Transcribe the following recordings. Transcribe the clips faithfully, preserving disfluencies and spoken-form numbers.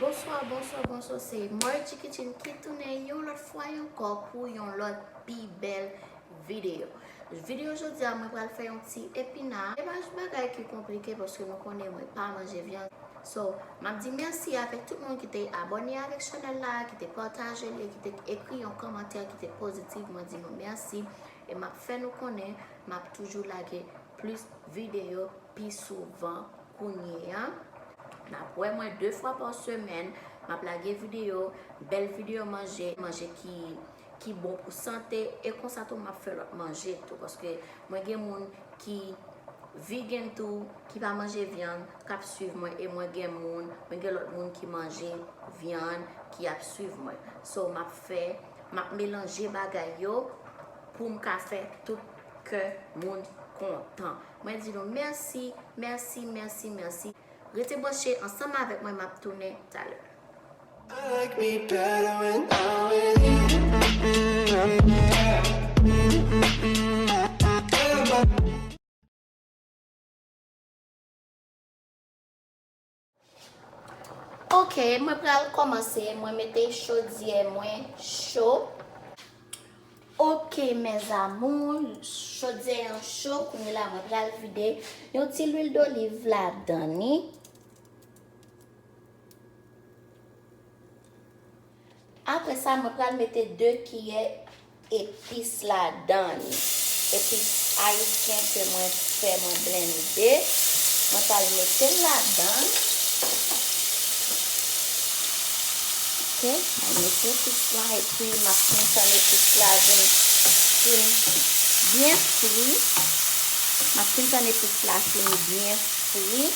Bonswa, bonswa, bonswa, se Margie Kitchen ki tounen yon lòt fwa ankò pou yon lòt pi bèl videyo. Videyo jodi a, mwen pral fè yon ti epina. E pa yon bagay ki konplike paske nou konnen mwen pa manje vyann. So, m ap di mèsi avèk tout moun ki te abòne avèk chanèl la, ki te pataje li, ki te ekri yon kòmantè ki te pozitif. Mwen di nou mèsi. E m ap fè nou konnen, m ap toujou lage plis videyo pi souvan kounye a. N ap wè mwen de fwa pa semèn, m ap lage videyo, bèl videyo manje, manje ki, ki bon pou sante, e konsa tou m ap fè lòt manje tou, paske mwen gen moun ki vegan tou, ki pa manje vyann, k ap swiv mwen, e mwen gen moun, mwen gen lòt moun ki manje vyann, ki ap swiv mwen. So, m ap fè, m ap melanje bagay yo pou m ka fè tout kè moun kontan. Mwen di nou mèsi, mèsi, mèsi, mèsi. Rete branche ansanm avèk mwen, m ap tounen talè. I like me better when I'm with you. Mm-mm, mm-mm, mm-mm, mm-mm, mm-mm. Ok, mwen pral kòmanse. Mwen mete chodyè mwen cho. Ok, mes amours, chodyè an cho. Kounye la, mwen pral vide yon ti lwil doliv ladan li. Apre sa, mwen pral mete de kiyè epis ladan li. Epis ayisyen ke mwen fè, mwen blende. Mwen pral mete l ladan. Ok, mwen mete epis la, epi m ap kontan epis la vin, vin byen fri. M ap kontan epis la vin byen fri.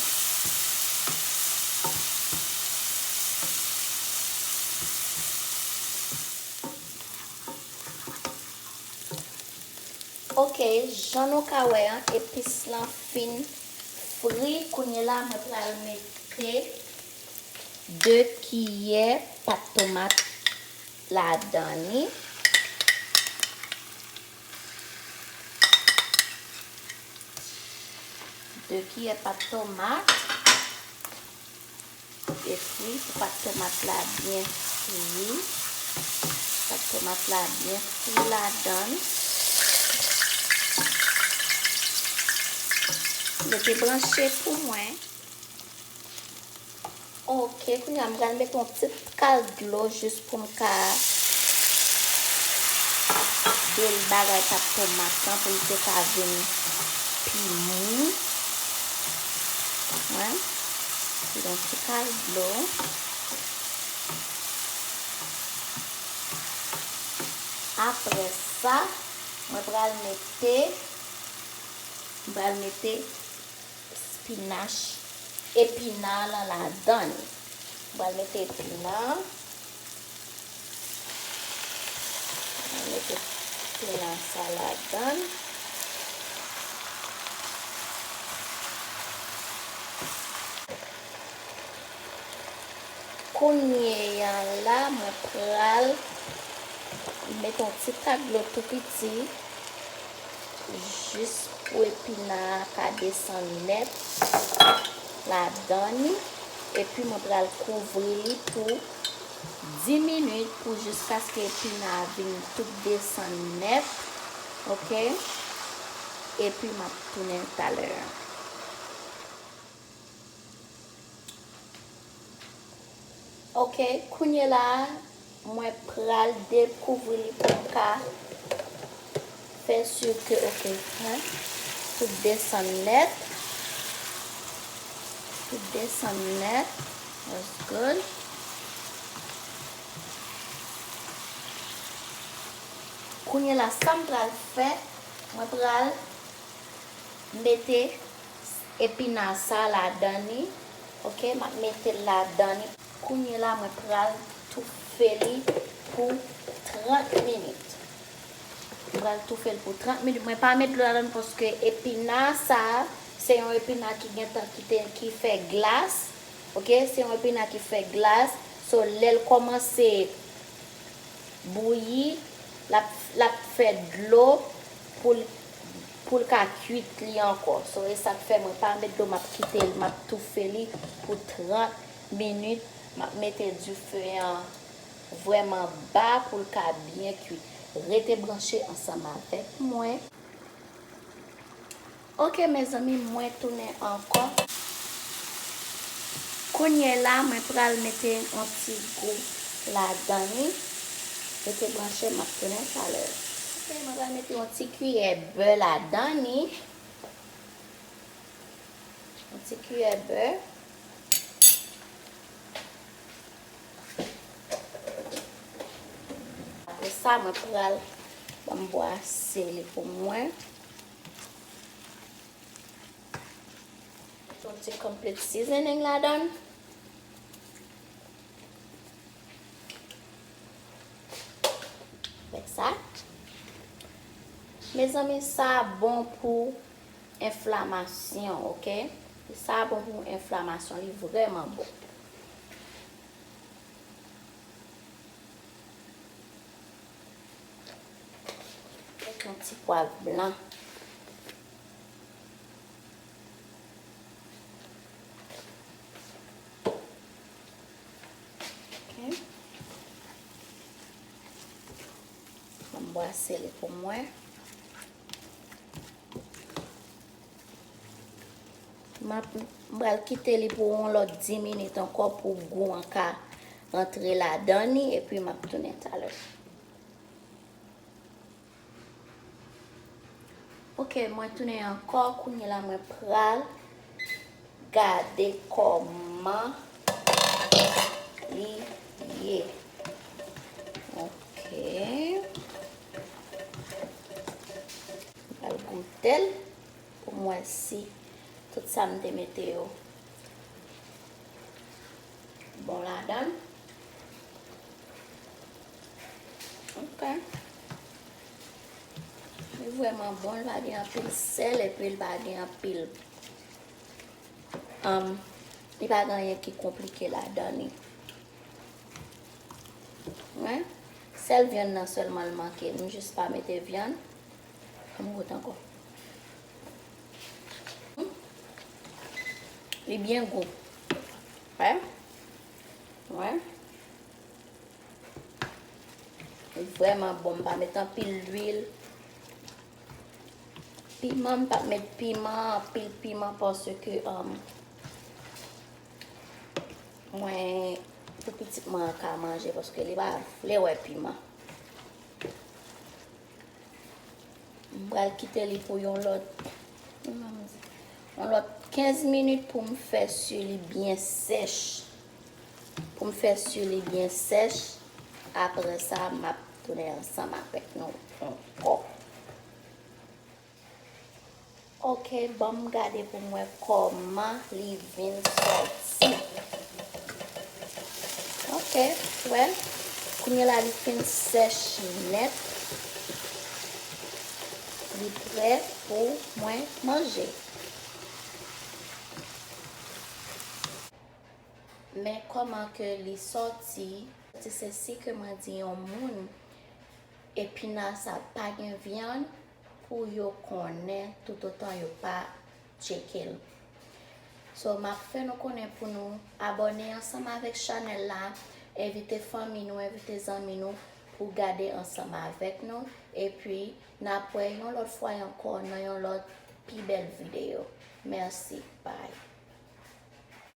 Ok, jan nou ka wè an, epis lan fin fri. Kounye la, mwen pral mete de kiyè pat tomat ladan li. De kiyè pat tomat. Epi, pou pat tomat la byen fri, pat tomat la byen fri ladan l. Rete branche pou mwen. Ok, kounye a m pral mete yon ti kal dlo jis pou m ka bel bagay pat tomat lan pou l te ka vin pi mou. Wè. Mete yon ti kal dlo. Apre sa, mwen pral mete, mwen pral mete spinach, epina lan ladan li. Mwen pral mete epina. Mwen mete epina sa ladan. Kounye a la, mwen pral mete yon ti tak dlo tou piti, jis pou epina a ka desann nèt ladan li. Epi mwen pral kouvri li pou dis minit, pou jiskaske epina a vin tout desann nèt. Ok? Epi m ap tounen talè a. Ok, kounye la, mwen pral dekouvri li pou m ka fè si ke, ok, hein, tout desann nèt. Tout desann nèt. That's good. Kounye la, sa m pral fè, mwen pral mete epina sa ladan li. Ok, m ap mete l ladan li. Kounye la, mwen pral toufe li pou trant minit. Mwen pral toufe l pou trant minit. Mwen pa met dlo ladan l paske epina sa, se yon epina ki gentan ki te, ki fè glas. Ok, se yon epina ki fè glas. So, lè l kòmanse bouyi, l ap, l ap fè dlo pou l, pou l ka kuit li ankò. So, e sa k fè mwen pa met dlo, m ap kite l, m ap toufe li pou trant minit M ap mete dife an vrèman ba pou l ka byen kui. Rete branche ansanm avèk mwen. Ok, mezanmi, mwen tounen ankò. Kounye la, mwen pral mete yon ti gou ladan li. Rete branche, m ap tounen talè. Ok, mwen pral mete yon ti kiyè bè ladan li. Yon ti kiyè bè. Apre sa, mwen pral ban m bwase li pou mwen. Yon ti complete seasoning ladan. Avèk sa. Mezanmi, sa bon pou enflamasyon, ok? Sa bon pou enflamasyon, li vrèman bon. Avèk yon ti pwav blan. Ok. Ban m bwase li pou mwen. M ap, m pral kite li pou yon lòt dis minit ankò pou gou an ka rantre ladan li, epi m ap tounen talè. Ok, mwen tounen ankò, kounye la mwen pral gade kòman li ye. Ok. M pral goute l pou m wè si tout sa m te mete yo bon ladan l. Ok. Li vrèman bon, li pa gen anpil sèl, epi li pa gen anpil, um, li pa gen anyen ki konplike ladan li. Wi. Sèl vyann nan sèlman l manke. M jis pa mete vyann. Ban m goute ankò. Li byen gou. Wè? Wè? Li vrèman bon. M pa met anpil lwil. Piman, m pa met piman, anpil piman, paske, um, mwen, pou pitit mwen an ka manje, paske li pa vle wè piman. M pral kite li pou yon lòt, yon lòt kenz minit pou m fè si li byen sèch. Pou m fè si li byen sèch. Apre sa, m ap tounen ansanm avèk nou ankò. Ok, ban m gade pou m wè kòman li vin sòti. Ok, wè, kounye la li fin sèch nèt. Li prè pou mwen manje. Men kòman ke li sòti, se si ke mwen di yon moun, epina sa pa gen vyann, pou yo konnen toutotan yo pa tcheke l. So, m ap fè nou konnen pou nou abòne ansanm avèk chanèl la, envite fanmi nou, envite zanmi nou pou gade ansanm avèk nou, epi n ap wè yon lòt fwa ankò nan yon lòt pi bèl videyo. Mèsi, bye.